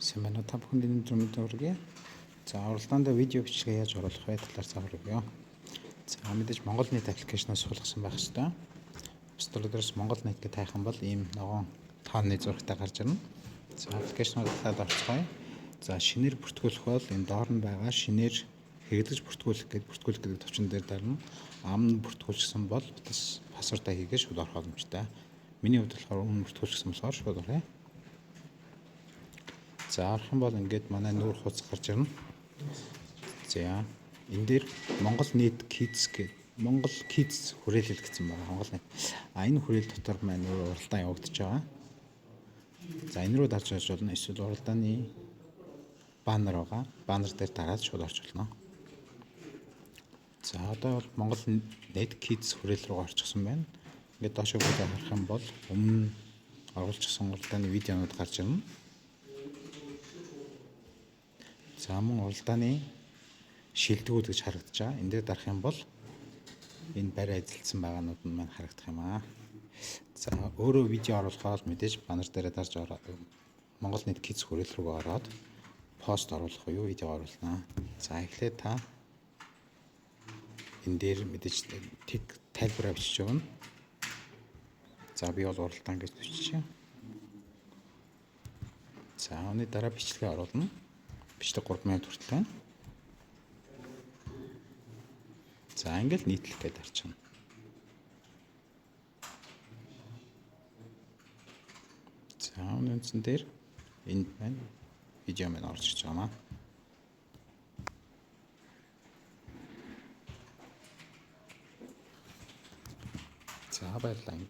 Сайн байна уу? Та бүхэнд энэ өдөр мэндийг хүргэе. За, уралдаанд видео бичлэгээ яаж оруулах вэ талаар заавар өгье. За, мэдээж Монгол нийт аппликейшнаас суулгасан байх ёстой. App Store дээрс Монгол нийт гэж хайх юм бол ийм ногоон тооны зурагтай гарч ирнэ. За, аппликейшнаар татаад орцгоё. За, шинээр бүртгүүлэх бол энэ доор нь байгаа шинээр хэрэглэж бүртгүүлэх гэдэг бүртгүүлэх гэдэг товчон дээр дарна. Ам нь бүртгүүлсэн бол бас пассвортаа хийгээ шууд орох боломжтой. Миний хувьд болохоор өмнө бүртгүүлсэн болохоор шууд оръё. За, орох юм бол ингээд манай нүүр хуудас гарч ирнэ. За, энэ дээр Монгол нийт Kids гэдэг Монгол Kids хүрээлэл гэсэн байна. Монгол нийт. А энэ хүрээл дотор маань өөр уралдаан явагдаж байгаа. За, энэ рүү дарж орж болно. Эсвэл уралдааны баннер байгаа. Баннер дээр дараад шууд орж болно. За, одоо бол Монгол Net Kids хүрээл рүү орчихсон байна. Ингээд доошоо бүгд харах юм бол өмнө оруулчихсан уралдааны видеонууд гарч ирнэ. За, мөн уралдааны шилдэгүүд гэж харагдаж байгаа. Энэ дээр дарах юм бол энэ барай эзэлсэн байгаанууд нь маань харагдах юм аа. За, өөрөө видео оруулахаар мэдээж баннер дээр дарж ороод Монгол нийт Kids хүрээл рүү ороод пост оруулах уу, видео оруулнаа. За, эхлээд та энэ дээр мэдээж тэг тайлбараа бичиж өгнө. За, би бол уралдаан гэж биччихье. За, үүний дараа бичлэгээ оруулна. Бичлэг 3 минут хүртэл байна. За, ингээл нийтлэх гээд арчна. За, үүний үндсэн дээр энд байна. Видео маань орж ирж байгаа маа. За, баярлалаа.